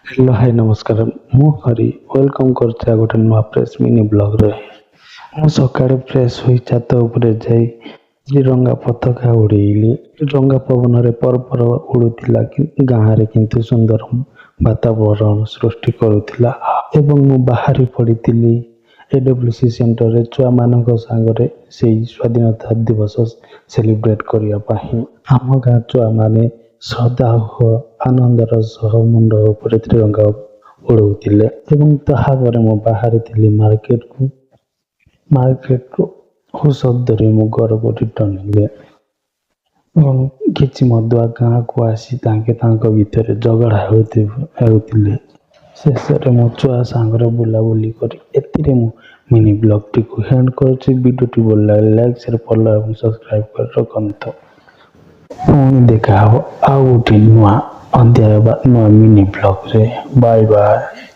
Hello, high, ନମସ୍କାର। ମୁଁ Hari welcome କରୁଛି ଆଉ ଗୋଟେ ନୂଆ ଫ୍ରେଶ୍ ମିନି ବ୍ଲଗ୍ରେ। ମୁଁ ସକାଳେ ଫ୍ରେଶ୍ ହୋଇ ଛାତ ଉପରେ ଯାଇ ତ୍ରିରଙ୍ଗା ପତାକା ଉଡ଼େଇଲି। ତ୍ରିରଙ୍ଗା ପବନରେ ପର ପର ଉଡ଼ୁଥିଲା ଗାଁରେ, କିନ୍ତୁ ସୁନ୍ଦର ବାତାବରଣ ସୃଷ୍ଟି କରୁଥିଲା ଏବଂ ମୁଁ ବାହାରି ପଡ଼ିଥିଲି ଏଡବ୍ଲ୍ୟୁସି ସେଣ୍ଟରରେ ଛୁଆମାନଙ୍କ ସାଙ୍ଗରେ ସେଇ ସ୍ୱାଧୀନତା ଦିବସ ସେଲିବ୍ରେଟ୍ କରିବା ପାଇଁ। ଆମ ଗାଁ ଛୁଆମାନେ ଶ୍ରଦ୍ଧା ଓ ଆନନ୍ଦର ସହ ମୁଣ୍ଡ ଉପରେ ତ୍ରିରଙ୍ଗା ଉଡ଼ଉଥିଲେ ଏବଂ ତାହାପରେ ମୁଁ ବାହାରିଥିଲି ମାର୍କେଟକୁ। ମାର୍କେଟରୁ ଔଷଧ ଧରି ମୁଁ ଘରକୁ ରିଟର୍ଣ୍ଣ ହେଲି ଏବଂ କିଛି ମଦୁଆ ଗାଁକୁ ଆସି ତାଙ୍କେ ତାଙ୍କ ଭିତରେ ଝଗଡ଼ା ହେଉଥିଲେ। ଶେଷରେ ମୁଁ ଛୁଆ ସାଙ୍ଗରେ ବୁଲାବୁଲି କରି ଏଥିରେ ମୁଁ ମିନି ବ୍ଲଗ୍ଟିକୁ ଏଣ୍ଡ କରୁଛି। ଭିଡ଼ିଓଟି ଭଲ ଲାଗିଲେ ଲାଇକ୍, ସେୟାର, ଫଲୋ ଏବଂ ସବସ୍କ୍ରାଇବ୍ କରି ରଖନ୍ତୁ। ପୁଣି ଦେଖା ହେବ ଆଉ ଗୋଟେ ନୂଆ ଅଧ୍ୟାୟ ବା ନୂଆ ମିନି ବ୍ଲଗ୍ରେ। Bye bye.